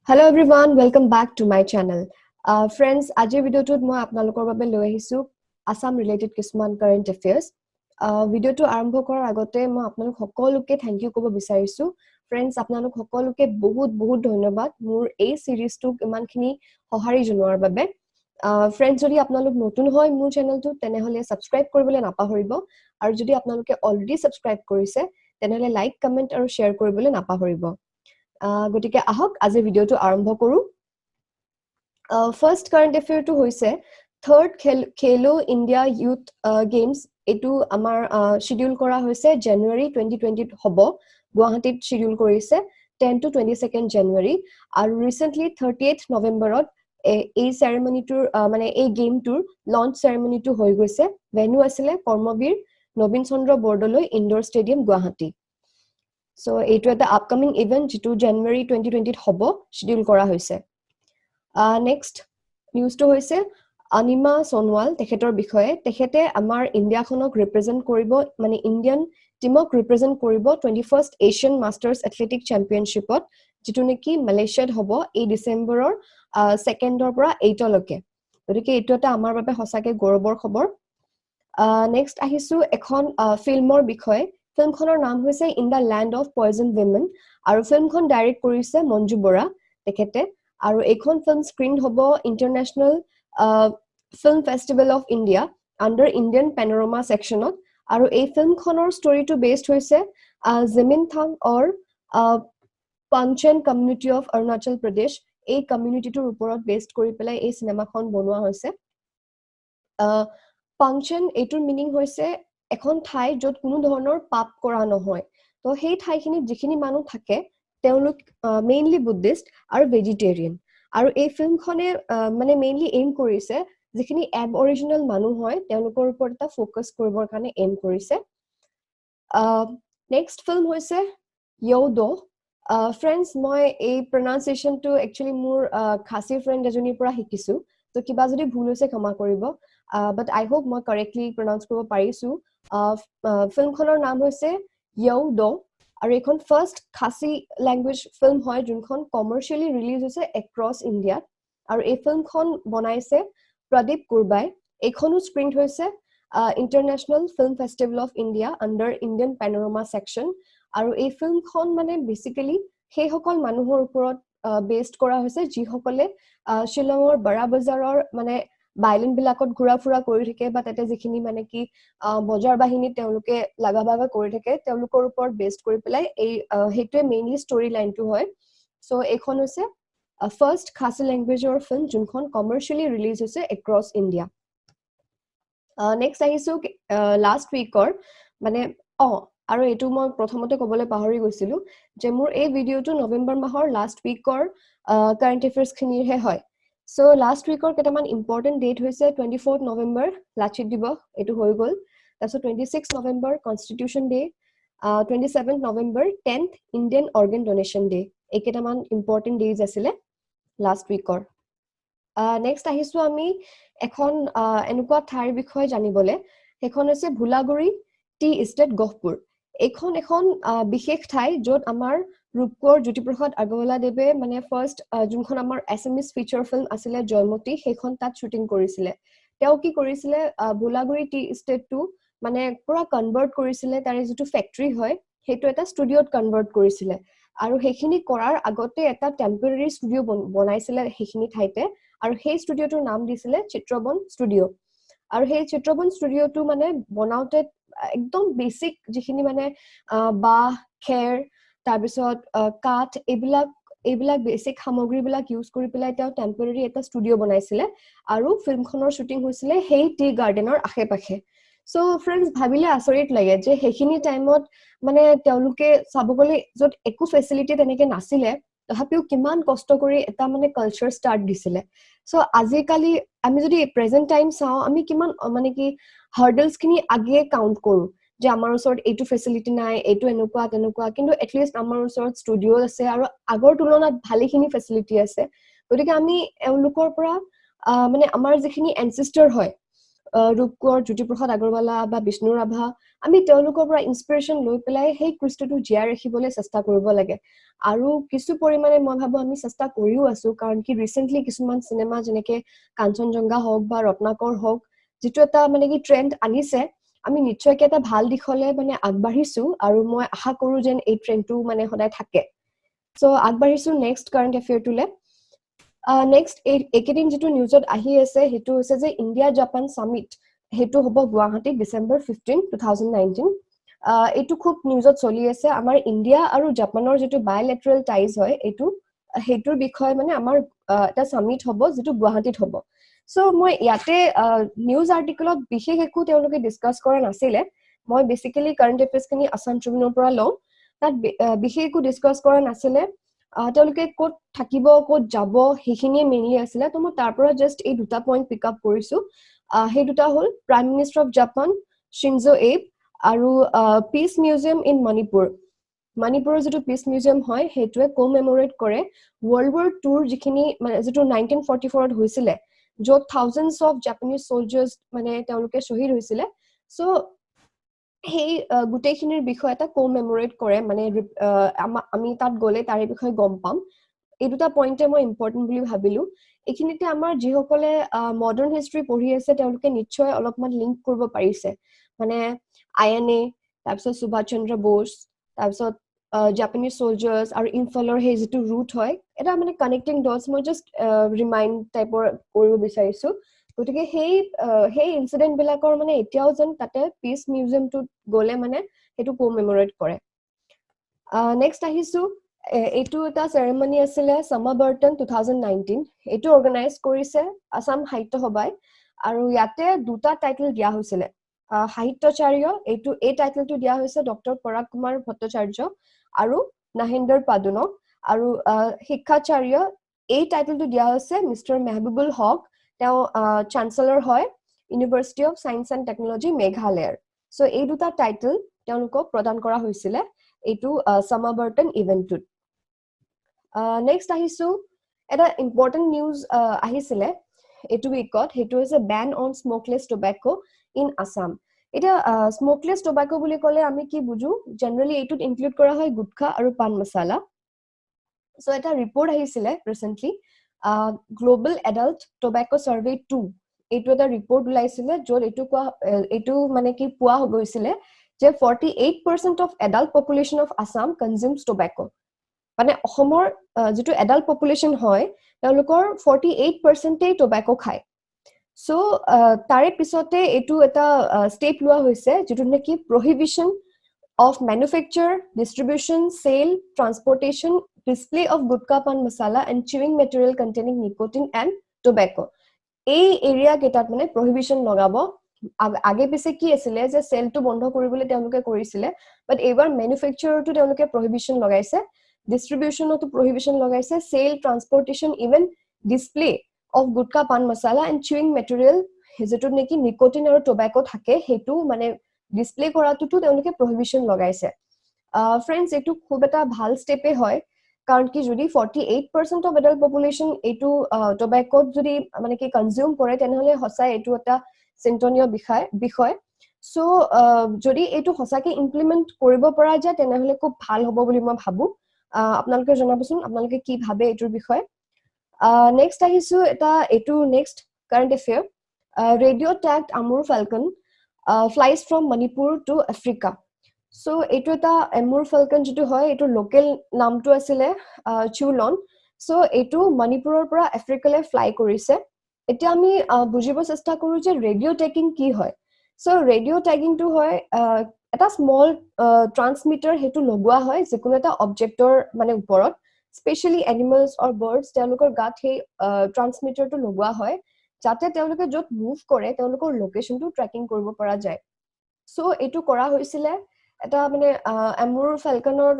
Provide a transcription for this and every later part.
Hello everyone, welcome back to my channel. Friends, আজিৰ ভিডিঅ'টোত মই আপোনালোকৰ বাবে লৈ আহিছোঁ আছাম ৰিলেটেড কিছুমান কাৰেণ্ট এফেয়াৰ্ছ। ভিডিঅ'টো আৰম্ভ কৰাৰ আগতে মই আপোনালোক সকলোকে thank U ক'ব বিচাৰিছোঁ। ফ্ৰেণ্ডছ, আপোনালোক সকলোকে বহুত বহুত ধন্যবাদ মোৰ এই চিৰিজটোক ইমানখিনি সঁহাৰি জনোৱাৰ বাবে। ফ্ৰেণ্ডছ, যদি আপোনালোক নতুন হয় মোৰ চেনেলটোত, তেনেহ'লে ছাবস্ক্ৰাইব কৰিবলৈ নাপাহৰিব আৰু যদি আপোনালোকে অলৰেডি ছাবস্ক্ৰাইব কৰিছে, তেনেহ'লে লাইক, কমেণ্ট আৰু শ্বেয়াৰ কৰিবলৈ নাপাহৰিব। গতিকে আহক, আজিৰ ভিডিঅ'টো আৰম্ভ কৰোঁ। ফাৰ্ষ্ট কাৰেণ্ট এফেয়াৰটো হৈছে থাৰ্ড খেলো ইণ্ডিয়া ইউথ গেমছ। এইটো আমাৰ শ্বিডিউল কৰা হৈছে জানুৱাৰী 2020ত হ'ব, গুৱাহাটীত শ্বিডিউল কৰিছে 10 to 22 January। আৰু ৰিচেণ্টলি 30 নৱেম্বৰত এই চেৰেমনিটোৰ, মানে এই গেমটোৰ লঞ্চ চেৰেমনিটো হৈ গৈছে। ভেনু আছিলে কৰ্মবীৰ নবীন চন্দ্ৰ বৰদলৈ ইনডোৰ ষ্টেডিয়াম, গুৱাহাটী। চ' এইটো এটা আপকামিং ইভেণ্ট, যিটো জানুৱাৰী 2020ত হ'ব, শ্বিডিউল কৰা হৈছে। নেক্সট নিউজটো হৈছে অনিমা সোণোৱাল, তেখেতৰ বিষয়ে। তেখেতে আমাৰ ইণ্ডিয়াখনক ৰিপ্ৰেজেণ্ট কৰিব, মানে ইণ্ডিয়ান টীমক ৰিপ্ৰেজেণ্ট কৰিব 21st Asian masters athletic চেম্পিয়নশ্বিপত, যিটো নেকি মালয়েছিয়াত হ'ব এই ডিচেম্বৰৰ 2ৰ পৰা 8লৈকে। গতিকে এইটো এটা আমাৰ বাবে সঁচাকে গৌৰৱৰ খবৰ। নেক্সট আহিছো এখন ফিল্মৰ বিষয়ে। ফিল্মখনৰ নাম হৈছে In the Land of Poison Women আৰু ফিল্মখন ডাইৰেক্ট কৰিছে মঞ্জু বৰা তেখেতে। আৰু এইখন ফিল্ম স্ক্ৰীণ হ'ব International Film Festival of India under Indian Panorama ছেকশ্যনত। আৰু এই ফিল্মখনৰ ষ্টৰিটো বেছড হৈছে জিমিনথাং অৰ পাংচেন কমিউনিটি অফ অৰুণাচল প্ৰদেশ। এই কমিউনিটিটোৰ ওপৰত বেছড কৰি পেলাই এই চিনেমাখন বনোৱা হৈছে। পাংচেন, এইটোৰ মিনিং হৈছে এখন ঠাই য'ত কোনো ধৰণৰ পাপ কৰা নহয়। তো সেই ঠাইখিনিত যিখিনি মানুহ থাকে, তেওঁলোক মেইনলি বুদ্ধিষ্ট আৰু ভেজিটেৰিয়ান। আৰু এই ফিল্মখনে মানে মেইনলি এইম কৰিছে, যিখিনি এব অৰিজিনেল মানুহ হয়, তেওঁলোকৰ ওপৰত এটা ফ'কাছ কৰিবৰ কাৰণে এইম কৰিছে। নেক্সট ফিল্ম হৈছে য়ৌদ'। ফ্ৰেণ্ডছ, মই এই প্ৰনাউন্সিয়েশ্যনটো একচুৱেলি মোৰ খাচী ফ্ৰেণ্ড এজনীৰ পৰা শিকিছোঁ, ত' কিবা যদি ভুল হৈছে ক্ষমা কৰিব, বাট আই হোপ মই কাৰেক্টলি প্ৰনাউন্স কৰিব পাৰিছোঁ। ফিল্মখনৰ নাম হৈছে য়ৌদ' আৰু এইখন ফাৰ্ষ্ট খাচী লেংগুৱেজ ফিল্ম হয়, যোনখন কমাৰ্চিয়েলি ৰিলিজ হৈছে এক্ৰছ ইণ্ডিয়াত। আৰু এই ফিল্মখন বনাইছে প্ৰদীপ কুৰবাই। এইখনো স্ক্ৰীণ হৈছে International Film Festival of India under Indian Panorama section। আৰু এই ফিল্মখন মানে বেচিকেলি সেইসকল মানুহৰ ওপৰত বেছড কৰা হৈছে, যিসকলে শ্বিলঙৰ বৰা বজাৰৰ মানে বাইলেনবিলাকত ঘূৰা ফুৰা কৰি থাকে বা তাতে যিখিনি মানে কি বজাৰ বাহিনীত তেওঁলোকে লগা ভাগা কৰি থাকে, তেওঁলোকৰ ওপৰত বেছড কৰি পেলাই এই সেইটোৱে মেইনলি ষ্টৰি লাইনটো হয়। চ' এইখন হৈছে ফাৰ্ষ্ট খাচী লেংগুৱেজৰ ফিল্ম, যোনখন কমাৰ্চিয়েলি ৰিলিজ হৈছে এক্ৰছ ইণ্ডিয়া। নেক্সট আহিছোঁ লাষ্ট উইকৰ মানে আৰু এইটো মই প্ৰথমতে ক'বলৈ পাহৰি গৈছিলোঁ যে মোৰ এই ভিডিঅ'টো নৱেম্বৰ মাহৰ লাষ্ট উইকৰ কাৰেণ্ট এফেয়াৰ্ছখিনিৰহে হয়। চ' লাষ্ট উইকৰ কেইটামান ইম্পৰ্টেণ্ট ডেট হৈছে 24 নৱেম্বৰ, লাচিত দিৱস, এইটো হৈ গ'ল। তাৰপিছত 26 November, Constitution Day, 27 November, 10th Indian Organ Donation Day। এইকেইটামান ইম্পৰ্টেণ্ট ডেইজ আছিলে লাষ্ট উইকৰ। নেক্সট আহিছোঁ আমি এখন এনেকুৱা ঠাইৰ বিষয়ে জানিবলৈ। সেইখন হৈছে ভোলাগুৰি টি ইষ্টেট, গহপুৰ। এইখন এখন বিশেষ ঠাই, য'ত আমাৰ ৰূপকোঁৱৰ জ্যোতিপ্ৰসাদ আগৰৱালাদেৱে মানে ফাৰ্ষ্ট যোনখন আমাৰ এছামিজ ফিচাৰ ফিল্ম আছিলে জয়মতী, সেইখন তাত শ্বুটিং কৰিছিলে। তেওঁ কি কৰিছিলে, ভোলাগুৰি টি ইষ্টেটটো মানে পুৰা কনভাৰ্ট কৰিছিলে। তাৰে যিটো ফেক্টৰী হয়, সেইটো এটা ষ্টুডিঅ'ত কনভাৰ্ট কৰিছিলে। আৰু সেইখিনি কৰাৰ আগতে এটা টেম্পৰেৰী ষ্টুডিঅ' বনাইছিলে সেইখিনি ঠাইতে আৰু সেই ষ্টুডিঅ'টোৰ নাম দিছিলে চিত্ৰবন ষ্টুডিঅ'। আৰু সেই চিত্ৰবন ষ্টুডিঅ'টো মানে বনাওঁতে একদম বেচিক যিখিনি মানে বাঁহ, খেৰ, তাৰপিছত কাঠ, এইবিলাক বেচিক সামগ্ৰীবিলাক ইউজ কৰি পেলাই তেওঁ টেম্পৰেৰী এটা ষ্টুডিঅ' বনাইছিলে আৰু ফিল্মখনৰ শ্বুটিং হৈছিলে সেই টি গাৰ্ডেনৰ আশে পাশে। চ' ফ্ৰেণ্ডছ, ভাবিলে আচৰিত লাগে যে সেইখিনি টাইমত মানে তেওঁলোকে চাব গ'লে য'ত একো ফেচিলিটি তেনেকে নাছিলে, তথাপিও কিমান কষ্ট কৰি এটা মানে কালচাৰ ষ্টাৰ্ট দিছিলে। চ' আজিকালি আমি যদি প্ৰেজেণ্ট টাইম চাওঁ, আমি কিমান মানে কি হাৰ্ডলছখিনি আগেয়ে কাউণ্ট কৰোঁ যে আমাৰ ওচৰত এইটো ফেচিলিটি নাই, এইটো এনেকুৱা তেনেকুৱা। কিন্তু এটলিষ্ট আমাৰ ওচৰত ষ্টুডিঅ' আছে আৰু আগৰ তুলনাত ভালেখিনি ফেচিলিটি আছে। গতিকে আমি এওঁলোকৰ পৰা, মানে আমাৰ যিখিনি এনচিষ্টাৰ হয়, ৰূপকোঁৱৰ জ্যোতিপ্ৰসাদ আগৰৱালা বা বিষ্ণু ৰাভা, আমি তেওঁলোকৰ পৰা ইনস্পিৰেশ্যন লৈ পেলাই সেই কৃষ্টিটো জীয়াই ৰাখিবলৈ চেষ্টা কৰিব লাগে। আৰু কিছু পৰিমাণে মই ভাবো আমি চেষ্টা কৰিও আছো, কাৰণ কি ৰিচেণ্টলি কিছুমান চিনেমা, যেনেকে কাঞ্চনজংঘা হওক বা ৰত্নাকৰ হওক, যিটো এটা মানে কি ট্ৰেণ্ড আনিছে, আমি নিশ্চয়কে এটা ভাল দিশলে মানে আগবাঢ়িছো আৰু মই আশা কৰো যেন এই ট্ৰেণ্ডটো মানে সদায় থাকে। চ' আগবাঢ়িছো নেক্সট কাৰেণ্ট এফেয়াৰটোলে। নেক্সট এইকেইদিন যিটো নিউজত আহি আছে, সেইটো হৈছে যে ইণ্ডিয়া জাপান ছামিট, সেইটো হ'ব গুৱাহাটীত December 15, 2019। এইটো খুব নিউজত চলি আছে। আমাৰ ইণ্ডিয়া আৰু জাপানৰ যিটো বাইলেটাৰেল টাইজ হয়, সেইটোৰ বিষয়ে মানে আমাৰ এটা ছামিট হ'ব, যিটো গুৱাহাটীত হ'ব। চ' মই ইয়াতে নিউজ আৰ্টিকলত বিশেষ একো তেওঁলোকে ডিছকাছ কৰা নাছিলে। মই বেচিকেলি কাৰেণ্ট এফেয়াৰ্ছখিনি আছাম ট্ৰিবিউনৰ পৰা লওঁ। তাত বিশেষ একো ডিছকাছ কৰা নাছিলে। তেওঁলোকে ক'ত থাকিব, ক'ত যাব, সেইখিনিয়ে মেইনলি আছিলে। ত' মই তাৰ পৰা জাষ্ট এই দুটা পইণ্ট পিক আপ কৰিছো। সেই দুটা হ'ল prime minister of Japan Shinzo Abe আৰু পিচ মিউজিয়াম ইন মণিপুৰ। মণিপুৰৰ যিটো পিচ মিউজিয়াম হয়, সেইটোৱে কমেমৰেট কৰে ৱৰ্ল্ড ৱাৰ টুৰ যিখিনি, মানে যিটো 1944ত হৈছিলে, য'ত থাউজেণ্ডছ অফ জাপানিজ চলজাৰ্ছ মানে তেওঁলোকে শ্বহীদ হৈছিলে। চ' সেই গোটেইখিনিৰ বিষয়ে এটা কমেমৰেট কৰে, মানে আমি তাত গ'লে তাৰে বিষয়ে গম পাম। এই দুটা পইণ্টে মই ইম্পৰ্টেণ্ট বুলি ভাবিলো। এইখিনিতে আমাৰ যিসকলে মডাৰ্ণ হিষ্ট্ৰী পঢ়ি আছে, তেওঁলোকে নিশ্চয় অলপমান লিংক কৰিব পাৰিছে, মানে আইএনএ, তাৰপিছত সুভাষ চন্দ্ৰ বোস, তাৰপিছত জাপানিজ চলজাৰ্ছ আৰু ইম্ফলৰ সেই যিটো ৰুট হয়, এটা মানে কানেক্টিং ডটছ মই জাষ্ট ৰিমাইণ্ড টাইপৰ কৰিব বিচাৰিছো। গতিকে সেই ইনচিডেণ্ট বিলাকৰ মানে এতিয়াও যেন তাতে পিচ মিউজিয়ামটোত গ'লে মানে সেইটো কমেমৰেট কৰে। নেক্সট আহিছো, এইটো এটা চেৰেমনি আছিলে, সমাবৰ্তন 2019। এইটো অৰ্গেনাইজ কৰিছে আছাম সাহিত্য সভাই আৰু ইয়াতে দুটা টাইটেল দিয়া হৈছিলে। সাহিত্যাচাৰ্য, এই টাইটেলটো দিয়া হৈছে ডক্টৰ পৰাগ কুমাৰ ভট্টাচাৰ্য আৰু নাহেন্দৰ পাদুনক আৰু শিক্ষাচাৰ্য, এই টাইটেলটো দিয়া হৈছে মিষ্টাৰ মেহবুবুল হক। তেওঁ চান্সেলৰ হয় university of science and technology মেঘালয়ৰ। চ' এই দুটা টাইটেল তেওঁলোকক প্ৰদান কৰা হৈছিলে এইটো সমাবৰ্তন ইভেণ্টটোত। নেক্সট আহিছো, এটা ইম্পৰ্টেণ্ট নিউজ আহিছিলে এইটো উইকত, সেইটো হৈছে ban on smokeless tobacco in Assam। এতিয়া স্মকলেছ টবেক' বুলি ক'লে আমি কি বুজো? জেনেৰেলি এইটোত ইনক্লুড কৰা হয় গুটখা আৰু পান মছালা। চ' এটা ৰিপৰ্ট আহিছিলে recently, Global Adult Tobacco Survey 2। এইটো এটা ৰিপৰ্ট ওলাইছিলে, য'ত এইটো মানে কি পোৱা গৈছিলে যে 48% of adult population of Assam consumes tobacco। মানে অসমৰ যিটো এডাল্ট পপুলেশ্যন হয়, তেওঁলোকৰ 48%-েই টবেক' খায়। চ' তাৰে পিছতে এইটো এটা ষ্টেপ লোৱা হৈছে, যিটো নেকি prohibition of manufacture, distribution, sale, transportation, display of gutka, pan masala and chewing material containing nicotine and tobacco। এই এৰিয়া কেইটাত মানে প্ৰহিবিশ্যন লগাব। আগে পিছে কি আছিলে যে চেলটো বন্ধ কৰিবলৈ তেওঁলোকে কৰিছিলে, বাট এইবাৰ মেনুফেকচাৰতো তেওঁলোকে প্ৰহিবিশ্যন লগাইছে, ডিষ্ট্ৰিবিউশ্যনতো প্ৰহিবিশ্যন লগাইছে, sale, transportation, even display of gutka, pan masala and chewing material যিটোত নেকি নিকটিন আৰু টবেক' থাকে, সেইটো মানে ডিছপ্লে কৰাটোতো তেওঁলোকে প্ৰহিবিশ্যন লগাইছে। ফ্ৰেণ্ডছ, এইটো খুব এটা ভাল ষ্টেপে হয়, কাৰণ কি যদি 48% of adult population এইটো টবেকত যদি মানে কি কনজিউম কৰে, তেনেহ'লে সঁচাই এইটো এটা চিন্তনীয় বিষয়। চ' যদি এইটো সঁচাকে ইমপ্লিমেণ্ট কৰিব পৰা যায়, তেনেহ'লে খুব ভাল হ'ব বুলি মই ভাবো। আপোনালোকে জনাবচোন আপোনালোকে কি ভাবে এইটোৰ বিষয়ে। নেক্সট আহিছো এটা এইটো next current affair, radio tagged Amur falcon flies from Manipur to Africa। So এইটো এটা এমুৰ ফেলকন যিটো হয়, এইটো লোকেল নামটো আছিলে চিউলন। চ' এইটো মণিপুৰৰ পৰা আফ্ৰিকালৈ ফ্লাই কৰিছে। এতিয়া আমি বুজিব চেষ্টা কৰো যে ৰেডিঅ' টেগিং কি হয়। চ' ৰেডিঅ' টেগিংটো হয় এটা স্মল ট্ৰান্সমিটাৰ, সেইটো লগোৱা হয় যিকোনো এটা অবজেক্টৰ মানে ওপৰত, স্পেচিয়েলি এনিমেলছ অৰ বাৰ্ডছ, তেওঁলোকৰ গাত সেই ট্ৰান্সমিটাৰটো লগোৱা হয়, যাতে তেওঁলোকে য'ত মুভ কৰে তেওঁলোকৰ লোকেশ্যনটো ট্ৰেকিং কৰিব পৰা যায়। চ' এইটো কৰা হৈছিলে এটা মানে এমুৰ ফেলকনৰ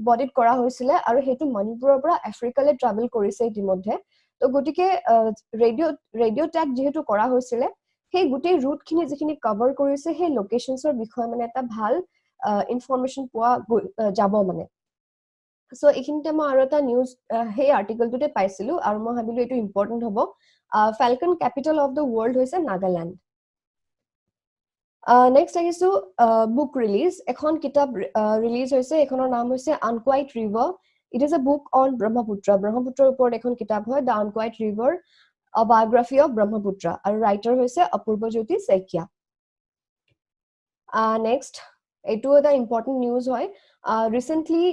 বডিত কৰা হৈছিলে আৰু সেইটো মণিপুৰৰ পৰা আফ্ৰিকালৈ ট্ৰেভেল কৰিছে ইতিমধ্যে। ত' গতিকে ৰেডিঅ' টেগ যিহেতু কৰা হৈছিলে, সেই গোটেই ৰুটখিনি যিখিনি কভাৰ কৰিছে, সেই লোকেশ্যনছৰ বিষয়ে মানে এটা ভাল ইনফৰমেশ্যন পোৱা যাব মানে। চ' এইখিনিতে মই আৰু এটা নিউজ সেই আৰ্টিকলটোতে পাইছিলো আৰু মই ভাবিলো এইটো ইম্পৰ্টেণ্ট হ'ব। Falcon capital of the world হৈছে নাগালেণ্ড। নেক্সট আহিছো বুক ৰিলিজ। এখন কিতাপ ৰিলিজ হৈছে, এইখনৰ নাম হৈছে Unquiet River. It is a book on Brahmaputra. ব্ৰহ্মপুত্ৰৰ ওপৰত এখন কিতাপ হয়, The Unquiet River, A Biography of Brahmaputra, আৰু ৰাইটাৰ হৈছে অপূৰ্ব জ্যোতি শইকীয়া। নেক্সট, এইটো এটা ইম্পৰ্টেণ্ট নিউজ হয়। ৰিচেণ্টলি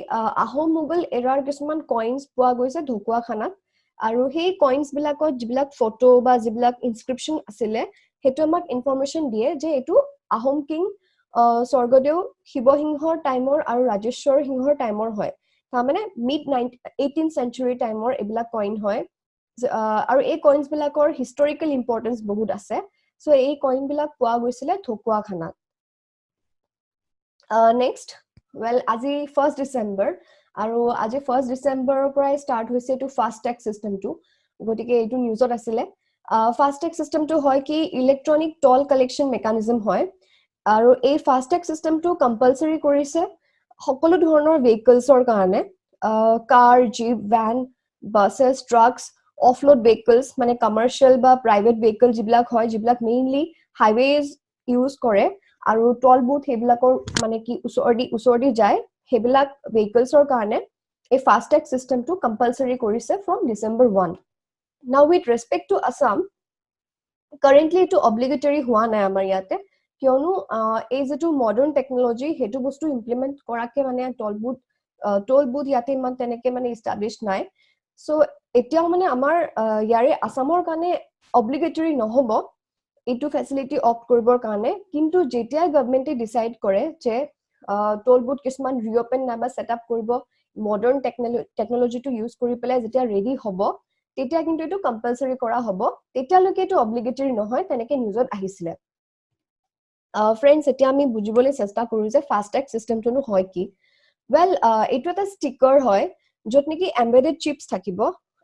আহোম মোগল এৰাৰ কিছুমান কইনছ পোৱা গৈছে ঢকুৱাখানাত আৰু সেই কইনছ বিলাকত যিবিলাক ফটো বা যিবিলাক ইনস্ক্ৰিপশ্যন আছিলে, সেইটো আমাক ইনফৰমেশ্যন দিয়ে যে এইটো আহোম কিং স্বৰ্গদেউ শিৱসিংহৰ টাইমৰ আৰু ৰাজেশ্বৰ সিংহৰ টাইমৰ হয়। তাৰমানে মিড 18 চেঞ্চুৰী টাইমৰ এইবিলাক কইন হয় আৰু এই কইনছ বিলাকৰ হিষ্টৰিকেল ইম্পৰ্টেঞ্চ বহুত আছে। চ' এই কইন বিলাক পোৱা গৈছিলে ঢকুৱাখানাত। নেক্সট, ৱেল, আজি 1 ডিচেম্বৰ আৰু আজি 1 ডিচেম্বৰৰ পৰাই ষ্টাৰ্ট হৈছে এইটো ফাষ্ট টেগ চিষ্টেমটো। গতিকে এইটো নিউজত আছিলে। ফাষ্ট টেগ চিষ্টেমটো হয় কি, ইলেক্ট্ৰনিক টল কালেকশ্যন মেকানিজম হয় আৰু এই ফাষ্ট টেগ চিষ্টেমটো কম্পালচৰি কৰিছে সকলো ধৰণৰ ভেহিকলছৰ কাৰণে, car, jeep, van, buses, trucks, offload vehicles, মানে কমাৰ্চিয়েল বা প্ৰাইভেট ভেহিকল যিবিলাক হয়, যিবিলাক মেইনলি হাইৱেজ ইউজ কৰে আৰু টল বুথ সেইবিলাকৰ মানে কি ওচৰেদি যায়, সেইবিলাক ভেহিকলছৰ কাৰণে এই ফাষ্ট টেগ চিষ্টেমটো কম্পালচৰি কৰিছে from December 1. Now, with respect to Assam, currently এইটো অব্লিগেটৰী হোৱা নাই আমাৰ ইয়াতে, কিয়নো এই যিটো মডাৰ্ণ টেকনলজি, সেইটো বস্তু ইমপ্লিমেণ্ট কৰাকে মানে টল বুথ ইয়াতে ইমান তেনেকে মানে ইষ্টাব্লিছ নাই। চ' এতিয়াও মানে আমাৰ ইয়াৰে আছামৰ কাৰণে অব্লিগেটৰী নহ'ব এইটো ফেচিলিটি অপ্ট কৰিবৰ কাৰণে। কিন্তু যেতিয়াই গভমেণ্টে ডিচাইড কৰে যে টল বুথ কিছুমান ৰিঅপেন নাইবা ছেট আপ কৰিব, মডাৰ্ণ টেকনলজিটো ইউজ কৰি পেলাই যেতিয়া ৰেডি হ'ব, তেতিয়া কিন্তু এইটো কম্পালচৰি কৰা হ'ব। তেতিয়ালৈকে এইটো অব্লিগেটৰী নহয়, তেনেকে নিউজত আহিছিলে। ফ্ৰেণ্ডছ, এতিয়া আমি বুজিবলৈ চেষ্টা কৰোঁ যে ফাষ্টেগ চিষ্টেমটোনো হয় কি। ৱেল, এইটো এটা ষ্টিকাৰ হয় য'ত নেকি এম্বেডেড চিপছ থাকিব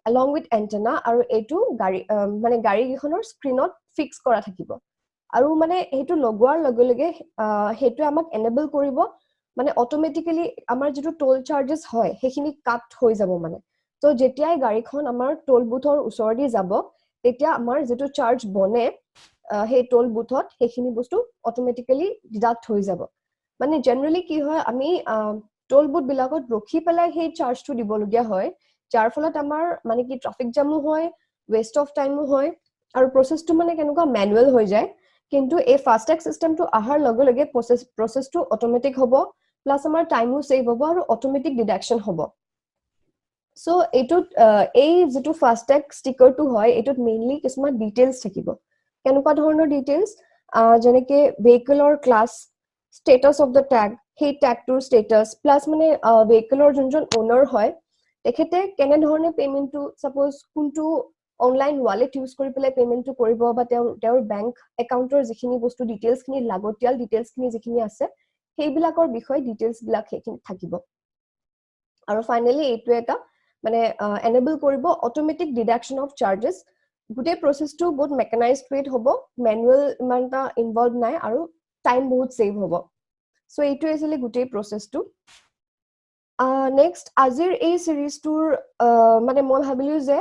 এলং উইথ এণ্টেনা আৰু এইটো গাড়ী মানে গাড়ীকেইখনৰ স্ক্ৰীণত ফিক্স কৰা থাকিব আৰু মানে সেইটো লগোৱাৰ লগে লগে সেইটোৱে আমাক এনেবল কৰিব, মানে অট'মেটিকেলি আমাৰ যিটো টোল চাৰ্জেছ হয়, সেইখিনি কাট হৈ যাব। মানে ত' যেতিয়াই গাড়ীখন আমাৰ টোল বুথৰ ওচৰেদি যাব, তেতিয়া আমাৰ যিটো চাৰ্জ বনে সেই টোল বুথত, সেইখিনি বস্তু অট'মেটিকেলি ডিডাক্ট হৈ যাব। মানে জেনেৰেলি কি হয়, আমি টোল বুথ বিলাকত ৰখি পেলাই সেই চাৰ্জটো দিবলগীয়া হয়, যাৰ ফলত আমাৰ মানে কি ট্ৰাফিক জামো হয়, ৱেষ্ট অফ টাইমো হয় আৰু প্ৰচেছটো মানে কেনেকুৱা মেনুৱেল হৈ যায়। কিন্তু এই ফাষ্টেগ চিষ্টেমটো অহাৰ লগে লগে প্ৰচেছটো অট'মেটিক হ'ব, প্লাছ আমাৰ টাইমো ছেভ হ'ব আৰু অট'মেটিক ডিডাকশ্যন হ'ব। চ' এইটোত এই যিটো ফাষ্টেগ ষ্টিকাৰটো হয়, এইটোত মেইনলি কিছুমান ডিটেইলছ থাকিব। কেনেকুৱা ধৰণৰ ডিটেইলছ? যেনেকে ভেহিকেলৰ class, status of the tag, সেই টেগটোৰ ষ্টেটাছ, প্লাছ মানে ভেহিকেলৰ যোনজন অ'নাৰ হয়, তেখেতে কেনেধৰণে পে'মেণ্টটো, ছাপ'জ কোনটো অনলাইন ৱালেট ইউজ কৰি পেলাই পে'মেণ্টটো কৰিব বা তেওঁৰ বেংক একাউণ্টৰ যিখিনি বস্তু, ডিটেইলছখিনি, লাগতিয়াল ডিটেইলছখিনি যিখিনি আছে, সেইবিলাকৰ বিষয়ে ডিটেইলছবিলাক সেইখিনি থাকিব। আৰু ফাইনেলি এইটোৱে এটা মানে এনেবল কৰিব অট'মেটিক ডিডাকশ্যন অফ চাৰ্জেছ। গোটেই প্ৰচেছটো বহুত মেকানাইজ ৱেত হ'ব, মেনুৱেল ইমান এটা ইনভলভ নাই আৰু টাইম বহুত ছেভ হ'ব। চ' এইটোৱে আছিলে গোটেই প্ৰচেছটো। নেক্সট, আজিৰ এই চিৰিজটোৰ মানে মই ভাবিলো যে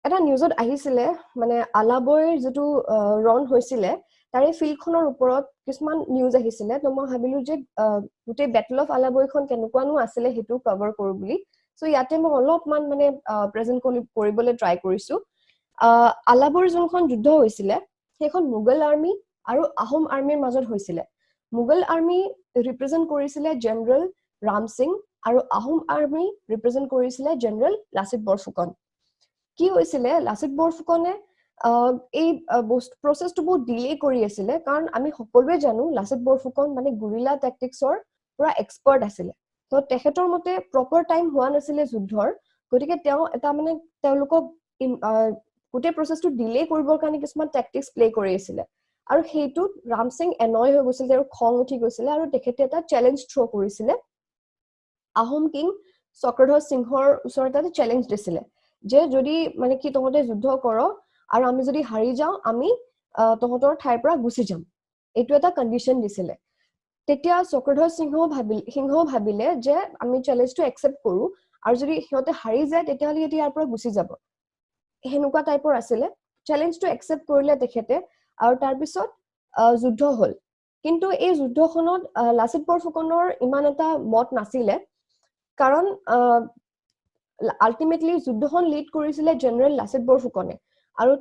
এটা নিউজত আহিছিলে, মানে আলাবৈৰ যিটো ৰণ হৈছিলে, তাৰে ফিল্ডখনৰ ওপৰত কিছুমান নিউজ আহিছিলে। ত' মই ভাবিলো যে গোটেই বেটেল অফ আলাবৈখন কেনেকুৱানো আছিলে, সেইটো কভাৰ কৰো বুলি। চ' ইয়াতে মই অলপমান মানে প্ৰেজেণ্ট কৰিবলৈ ট্ৰাই কৰিছো। আলাবৈৰ যোনখন যুদ্ধ হৈছিলে, সেইখন মোগল আৰ্মি আৰু আহোম আৰ্মিৰ মাজত হৈছিলে। মোগল আৰ্মি ৰিপ্ৰেজেণ্ট কৰিছিলে জেনেৰেল ৰাম সিং আৰু আহোম আৰ্মি ৰিপ্ৰেজেণ্ট কৰিছিলে জেনেৰেল লাচিত বৰফুকন। কি হৈছিলে, লাচিত বৰফুকনে এই প্ৰচেছটো বহুত ডিলে কৰি আছিলে, কাৰণ আমি সকলোৱে জানো লাচিত বৰফুকন মানে গুৰিলা টেকটিক্সৰ পুৰা এক্সপাৰ্ট আছিলে। ত' তেখেতৰ মতে প্ৰপাৰ টাইম হোৱা নাছিলে যুদ্ধৰ। গতিকে তেওঁ এটা মানে তেওঁলোকক গোটেই প্ৰচেছটো ডিলে কৰিবৰ কাৰণে কিছুমান টেকটিক্স প্লে কৰি আছিলে আৰু সেইটোত ৰাম সিং এনয় হৈ গৈছিল, তেওঁৰ খং উঠি গৈছিলে আৰু তেখেতে এটা চেলেঞ্জ থ্ৰ' কৰিছিলে। আহোম কিং চক্ৰধ্বজ সিংহৰ ওচৰত এটা চেলেঞ্জ দিছিলে যে যদি মানে কি তহঁতে যুদ্ধ কৰ আৰু আমি যদি হাৰি যাওঁ, আমি তহঁতৰ ঠাইৰ পৰা গুচি যাম। এইটো এটা কণ্ডিশ্যন দিছিলে। তেতিয়া চক্ৰধ্বজ সিংহও ভাবিলে যে আমি চেলেঞ্জটো একচেপ্ট কৰো আৰু যদি সিহঁতে হাৰি যায়, তেতিয়াহ'লে সিহঁতে ইয়াৰ পৰা গুচি যাব, সেনেকুৱা টাইপৰ আছিলে। চেলেঞ্জটো একচেপ্ট কৰিলে তেখেতে আৰু তাৰপিছত যুদ্ধ হ'ল। কিন্তু এই যুদ্ধখনত লাচিত বৰফুকনৰ ইমান এটা মত নাছিলে, কাৰণ আল্টিমেটলি যুদ্ধখন লিড কৰিছিলে জেনেৰেল লাচিত বৰফুকনে আৰু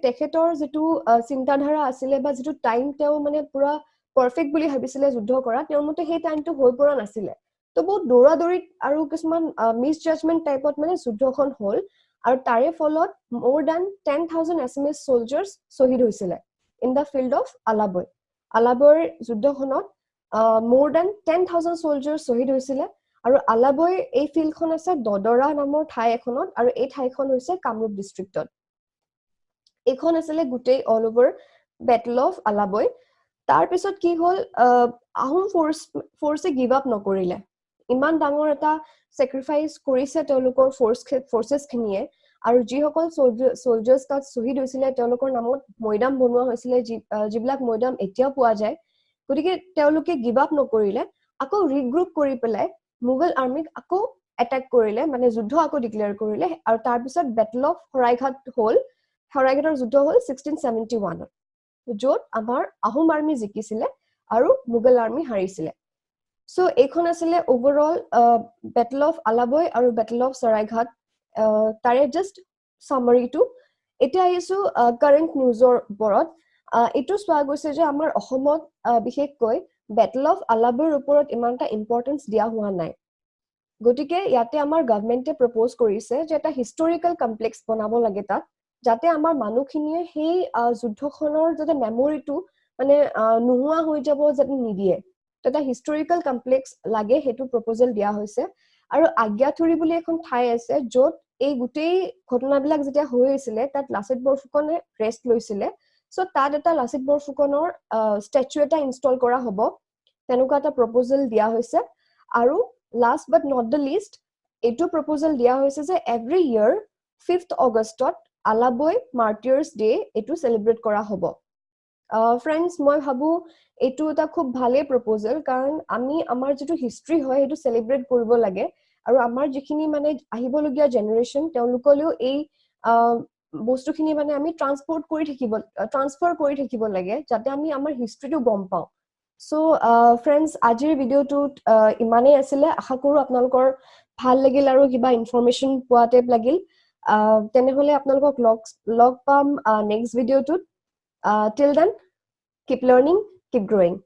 তেখেতৰ যিটো চিন্তাধাৰা আছিলে বা যিটো টাইম তেওঁ মানে পুৰা পাৰফেক্ট বুলি ভাবিছিলে যুদ্ধ কৰা, তেওঁৰ মতে সেই টাইমটো হৈ পৰা নাছিলে। ত' বহুত দৌৰা দৌৰিত আৰু কিছুমান মিছ জাজমেণ্ট টাইপত মানে যুদ্ধখন হ'ল আৰু তাৰে ফলত more than 10,000 Assamese soldiers শ্বহীদ হৈছিলে in the field of Alaboi. আলাবৈৰ যুদ্ধখনত more than 10,000 soldiers শ্বহীদ হৈছিলে। আৰু আলাবৈ এই ফিল্ডখন আছে দদৰা নামৰ ঠাই এখনত আৰু এই ঠাইখন হৈছে কামৰূপ ডিষ্ট্ৰিক্টত। এইখন আছিলে গোটেই all over Battle of Alaboi. তাৰপিছত কি হ'ল? আহোম ফ'ৰ্চে গিভ আপ নকৰিলে। ইমান ডাঙৰ এটা চেক্ৰিফাইচ কৰিছে তেওঁলোকৰ ফ'ৰ্চেছখিনিয়ে আৰু যিসকল চলজাৰ্ছ তাত শ্বহীদ হৈছিলে, তেওঁলোকৰ নামত মৈদাম বনোৱা হৈছিলে, যিবিলাক মৈদাম এতিয়াও পোৱা যায়। গতিকে তেওঁলোকে গিভ আপ নকৰিলে, আকৌ ৰিগ্ৰুপ কৰি পেলাই মোগল আৰ্মিক আকৌ এটেক কৰিলে, মানে যুদ্ধ আকৌ ডিক্লেয়াৰ কৰিলে। আৰু তাৰপিছত বেটল অফ শৰাইঘাট হ'ল। শৰাইঘাটৰ যুদ্ধ হ'ল 1671ত, য'ত আমাৰ আহোম আৰ্মি জিকিছিলে আৰু মোগল আৰ্মি হাৰিছিলে। চ' এইখন আছিলে অভাৰঅল বেটল অফ আলাবৈ আৰু বেটল অফ শৰাইঘাট, তাৰে জাষ্ট চামাৰিটো। এতিয়া আহিছো কাৰেণ্ট নিউজৰ ওপৰত। এইটো চোৱা গৈছে যে আমাৰ অসমত বিশেষকৈ বেটল অফ আলাবৈৰ ওপৰত ইমান এটা ইম্পৰ্টেঞ্চ দিয়া হোৱা নাই। গতিকে ইয়াতে আমাৰ গভমেণ্টে প্ৰপ'জ কৰিছে যে এটা হিষ্টৰিকেল কমপ্লেক্স বনাব লাগে তাত, যাতে আমাৰ মানুহখিনিয়ে সেই যুদ্ধখনৰ যাতে মেমৰিটো মানে নোহোৱা হৈ যাব যাতে নিদিয়ে। এটা হিষ্টৰিকেল কমপ্লেক্স লাগে, সেইটো প্ৰপ'জেল দিয়া হৈছে। আৰু আজ্ঞাঠুৰি বুলি এখন ঠাই আছে, য'ত এই গোটেই ঘটনাবিলাক যেতিয়া হৈ আছিলে, তাত লাচিত বৰফুকনে ৰেষ্ট লৈছিলে। চ' তাত এটা লাচিত বৰফুকনৰ ষ্টেচু এটা ইনষ্টল কৰা হ'ব, তেনেকুৱা এটা প্ৰপ'জেল দিয়া হৈছে। আৰু last but not the least, এইটো প্ৰপ'জেল দিয়া হৈছে যে এভৰি ইয়েৰ 5 অগষ্টত আলাবৈ মাৰ্টিয়াৰ্ছ ডে এইটো চেলিব্ৰেট কৰা হ'ব। ফ্ৰেণ্ডছ, মই ভাবো এইটো এটা খুব ভালেই প্ৰপ'জেল, কাৰণ আমি আমাৰ যিটো হিষ্ট্ৰী হয়, সেইটো চেলিব্ৰেট কৰিব লাগে আৰু আমাৰ যিখিনি মানে আহিবলগীয়া জেনেৰেশ্যন, তেওঁলোকলৈও এই বস্তুখিনি মানে আমি ট্ৰান্সপৰ্ট কৰি থাকিব ট্ৰান্সফাৰ কৰি থাকিব লাগে, যাতে আমি আমাৰ হিষ্ট্ৰীটো গম পাওঁ। চ' ফ্ৰেণ্ডছ, আজিৰ ভিডিঅ'টোত ইমানেই আছিলে। আশা কৰোঁ আপোনালোকৰ ভাল লাগিল আৰু কিবা ইনফৰমেশ্যন পোৱা টাইপ লাগিল। তেনেহ'লে আপোনালোকক লগ পাম নেক্সট ভিডিঅ'টোত। Till then, keep learning, keep growing.